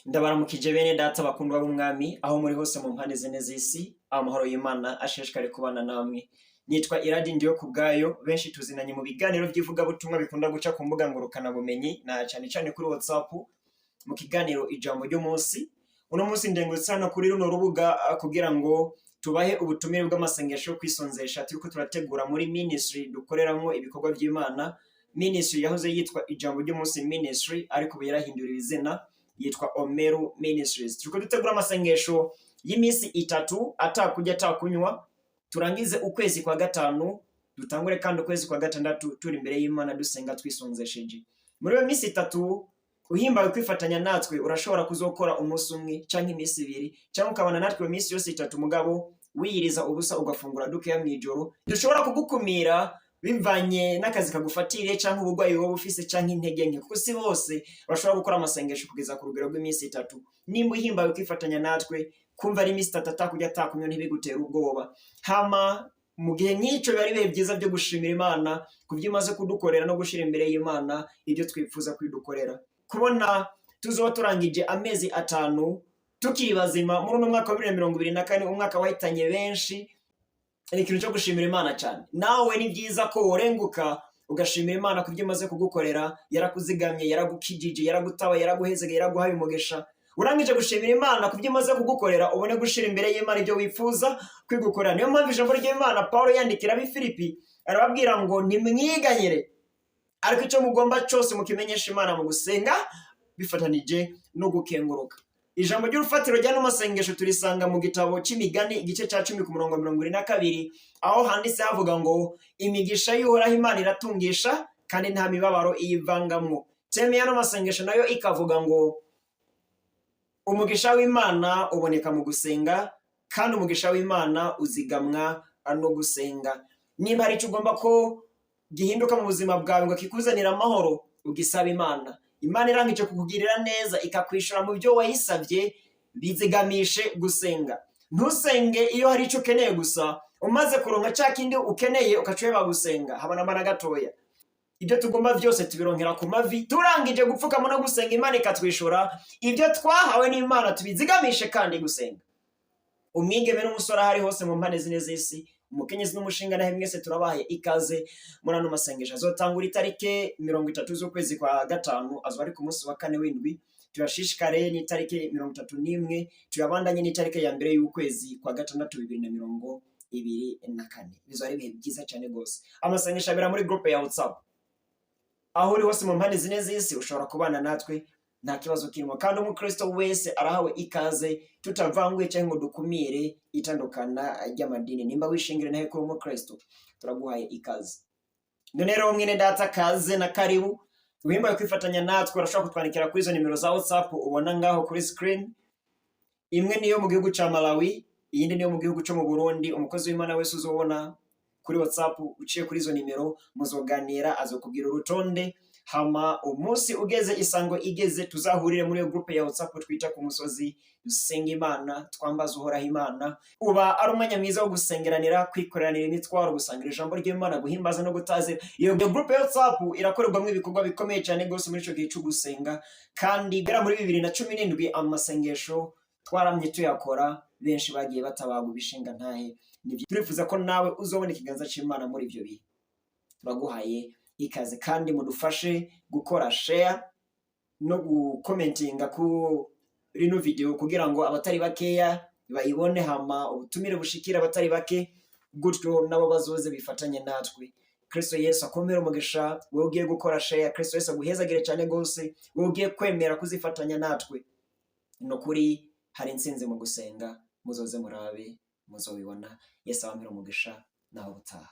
Ndabaramukije bene data bakundwa b'Umwami aho muri hose mu mpande zine z'isi. Amahoro y'Imana ashishikare kubana namwe. Nitwa Iradi Ndiyo kubwayo, benshi tuzinanye mu biganiro by'ivugabutumwa bikunda guca ku mbuga ngurukanabumenyi na cyane cyane kuri WhatsApp mu kiganiro Ijambo ry'Umunsi. Uno munsi ndengutse hano kuri runo rubuga kugira ngo tubahe ubutumire bw'amasengesho yo kwisonzesha turiko turategura muri ministry dukoreramwo ibikorwa by'Imana. Ministry yahoze yitwa Ijambo ry'Umunsi Ministry, ariko ubu yarahinduriwe izina, yitwa Omeru Ministries. Turiko dutegura amasengesho y'iminsi 3 atakurya atakunywa, turangize ukwezi kwa gatanu, dutangure kandi ukwezi kwa gatandatu turi imbere y'Imana dusenga twisonzesheje. Muri iyo minsi 3, uhimbawe kwifatanya natwe, urashobora kuzokora umunsi umwe canke iminsi 2, canke ukabana natwe iyo minsi yose 3, mugabo wiyiriza ubusa, ugafungura dukeya mw'ijoro. Dushobora kugukumira bivanye n'akazi kagufatiriye canke uburwayi woba ufise canke intege nke, kuko si bose bashobora gukora amasengesho kugeza ku rugero rw'iminsi 3. Nimba uhimbawe kwifatanya natwe, kumva ari iminsi 3 atakurya atakunywa ntibigutere ubwoba. Hama mu gihe nk'ico biba ari ibihe byiza byo gushimira Imana ku byo imaze kudukorera no gushira imbere y'Imana ibyo twifuza kwidukorera. Kubona tuzoba turangije amezi 5 tukiri bazima muri uno mwaka wa 2024, umwaka wahitanye benshi, ni ikintu cyo gushimira Imana cyane. Nawe ni byiza ko worenguka ugashimira Imana ku byo imaze kugukorera. Yarakuzigamye, yaragukijije, yaragutaba, yaraguhezege, yaraguhaye umugisha. Urangije gushimira Imana ku byo imaze kugukorera, ubone gushira imbere y'Imana ibyo wifuza kwigukorera. Niyo mpamvu ijambo ry'Imana, Paul yandikira ab'i Filipi, arababwira ngo ntimwiganyire, ariko icyo mugomba cyose mukimenyesha Imana mu gusenga bifatanije no gukenguruka. Ijambo ry'urufatiro rya masengesho turisanga mu gitabo cy'Imigani, igice cya 10 ku murongo 72, aho handitse havuga ngo imigisha y'Uhoraho Imana iratungisha, kandi nta mibabaro iyivangamwo. Thème y'ano masengesho nayo ikavuga ngo umugisha w'Imana uboneka mu gusenga, kandi umugisha w'Imana uzigamwa no gusenga. Niba hari icyo ugomba ko gihinduka mu buzima bwawe ngo kikuzanire amahoro, ugisaba Imana. Imana irangije kukugirira neza, ikakwishura mu byo wayisabye, bizigamishe gusenga. Ntusenge iyo hari icyo ukeneye gusa, umaze kuronka cya kindi ukeneye ukaca uheba gusenga. Habona na gatoya. Ibyo tugomba byose tubironkera ku mavi. Turangije gupfukama no gusenga, Imana ikatwishura. Ibyo twahawe n'Imana tubizigamishe kandi gusenga. Umwigeme n'umusore aho ari hose mu mpande zine z'isi, umukenyezi n'umushingantahe, mwese turabahaye ikaze muri ano masengesho azotangura itariki 30 z'ukwezi kwa gatanu, azoba ari ku munsi wa kane w'indwi. Tuyashishikare n'itariki 31, tuyabandanye n'itariki ya 1 y'ukwezi kwa gatandatu 2024. Bizoba ari ibihe byiza cyane rwose. Amasengesho abera muri groupe ya WhatsApp. Aho uri hose mu mpande zine z'isi ushobora kubana natwe, nta kibazo kirimo, kandi umukristo wese arahawe ikaze, tutavanguye cyangwa ngo dukumire itandukana ry'amadini. Nimba wishingira nawe kuri umukristo, turaguhaye ikaze. None rero mwene data, kaze na karibu. Uhimbaye kwifatanya natwe, urashobora kutwandikira kuri izo nimero za WhatsApp ubona ngaho kuri screen. Imwe niyo mu gihugu ca Malawi, iyindi niyo mu gihugu cyo mu Burundi. Umukozi w'Imana wese uzobona kuri WhatsApp uciye kuri izo nimero, muzoganira, azokubwira urutonde. Hama umunsi ugeze, isango igeze, tuzahurire muri iyo groupe ya WhatsApp twita ku musozi, dusenga Imana, twambaza Uhoraho Imana. Uba ari umwanya mwiza wo gusengeranira, kwikoreranira imitwaro, gusangira ijambo ry'Imana, guhimbaza no gutazira. Iyo groupe ya WhatsApp irakorerwamo ibikorwa bikomeye cyane rwose muri ico gihe cyo gusenga. Kandi guhera muri 2017 amasengesho twaramye tuyakora, benshi bagiye batabaga ibishinga ntahe. Turifuza ko nawe uzobona ikiganza c'Imana muri ivyo bihe. Turaguhaye ikaze, kandi mudufashe gukora share no gukomentinga ku rino video kugira ngo abatari bakeya bayibone, hama ubutumire bushikira abatari bake, gutyo nabo bazoze bifatanye natwe. Kristo Yesu akomere umugisha wowe ugiye gukora share. Kristo Yesu aguhezagire cyane rwose wowe ugiye kwemera kuzifatanya natwe. Ni ukuri hari intsinzi mu gusenga. Muzoze murabe, muzobibona. Yesu abamere umugisha. Naho ubutaha.